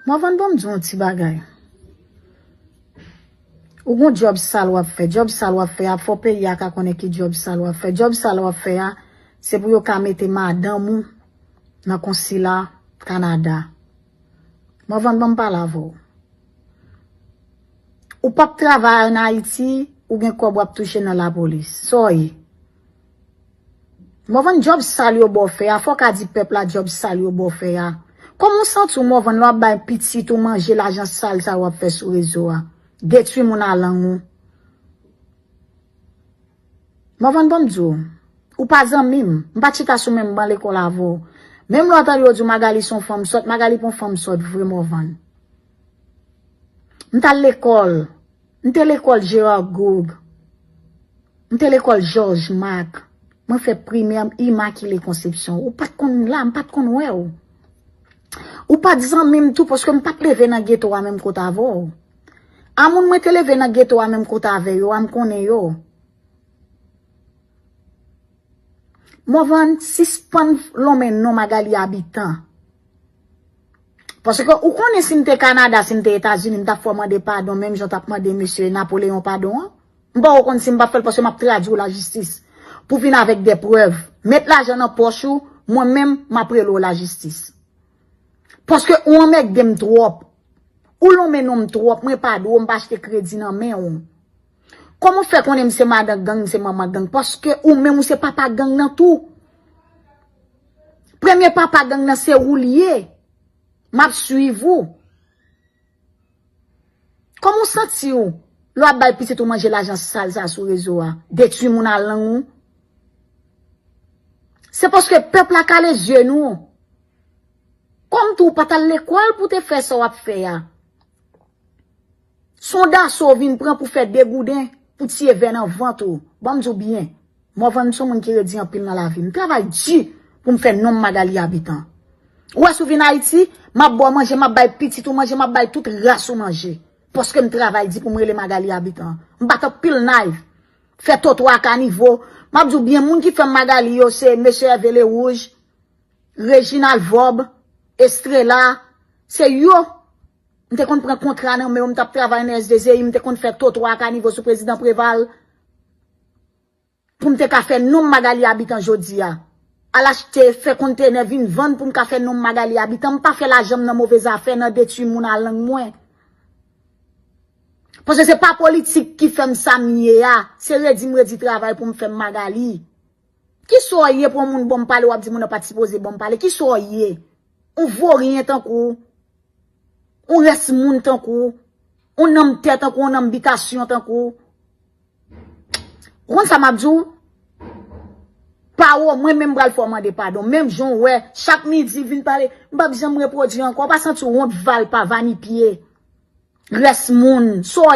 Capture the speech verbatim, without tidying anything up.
Mwen vann ban m di yon ti bagay. Ou gon djòb sal w ap fè. Djòb sal w ap fè a, fò peyi a ka konnen ki djòb sal w ap fè. Djòb sal w ap fè a, se pou yo ka mete madanm ou nan konsila Kanada. Mwen vann ban m pale avè w. Ou p ap travay ann Ayiti, ou gen kòb w ap touche nan lapolis. Sa w ye? Mòvann, djòb sal yo ba w fè a, fò w ka di pèp la djòb sal yo ba w fè a. Kòman w santi w, Mòvann, lè w ap bay pitit ou manje lajan sal sa yo w ap fè sou rezo a? Detwi moun a lang ou. Mòvann, ban m di w, ou pa zanmi m. M pa t chita sou menm ban lekòl avè w. Menm lè w tande yo di w Magali se yon fanm sòt, Magali pa yon fanm sòt vre, Mòvann. M t al lekòl. M te lekòl Gerard Gourgue. M te lekòl Georges Marc. Mwen fè primè m Immaculée Conception. Ou pa t konn la, m pa t konn wè w. Ou pa t zanmi m tou, paske m pa t leve nan geto a menm kote avè w. A moun mwen te leve nan geto a menm kote avè yo a, m konnen yo. Mòvann, sispann lonmen non Magali Habitant. Paske ou konnen si m te Kanada, si m te Etazini, m t ap fè w mande padon, menm jan w t ap mande mesye Napoleon padon an. M pa konn si m p ap fè l paske m ap tradui w lajistis. Pou vin avèk de prèv. Met lajan nan pòch ou, mwen menm, m ap rele w lajistis. Paske ou anmègde m twòp. Ou lonmen non m twòp, mwen pa dwe w, m pa achte kredi nan men w. Kòman w fè konnen m se madan gang, m se manman gang? Paske ou menm ou se papa gang nan tou. Premye papa gang nan se ou l ye. M ap swiv ou. Kòman w santi w lè w ap bay pitit ou manje lajan sal sa sou rezo a? Detwi moun a lang ou. Se paske pèp la kale zye nou. Kòm tou w pa t al lekòl pou w te fè sa w ap fè a. Se yon daso w vin pran pou fè degouden, pou tiye vè nan vant ou. Ban m di w byen, Mòvann se yon moun ki redi anpil nan lavi. M travay di pou m fè non m Magali Habitant. Ou wè si w vin Ayiti, m ap ba w manje, m ap bay pitit ou manje, m ap bay tout ras ou manje. Paske m travay di pou m rele Magali Habitant. M bat anpil knife. Fè toto a kanivo. M ap di w byen, moun ki fè m Magali yo, se mesye Hervé Lerouge, Reginald Vorbe, Estrella, se yo. M te konn pran kontra nan men yo, m t ap travay nan S D Z I, m te konn fè toto a kanivo sou prezidan Preval. Pou m te ka fè non m Magali Habitant jodi a. Al achte, fè kontenè, vin vann pou m ka fè non m Magali Habitant. M pa fè lajan m nan move zafè, nan detwi moun a lang mwen. Paske se pa politik ki fè m sa m ye a. Se redi m redi travay pou m fè m Magali. Kisa w ye pou yon moun ba w pale, w ap di moun nan pa t sipoze ba w pale? Kisa w ye? Yon voryen tankou w. Yon rès moun tankou w. Yon nanm tè tankou w, yon nanm bitasyon tankou w. Ou konn sa m ap di w? Pawòl, mwen menm m pral fè w mande padon. Menm jan w wè, chak midi vin pale, m p ap janm repwodui ankò. Ou pa santi w wont, valpa, vanipye? Rès moun, sa w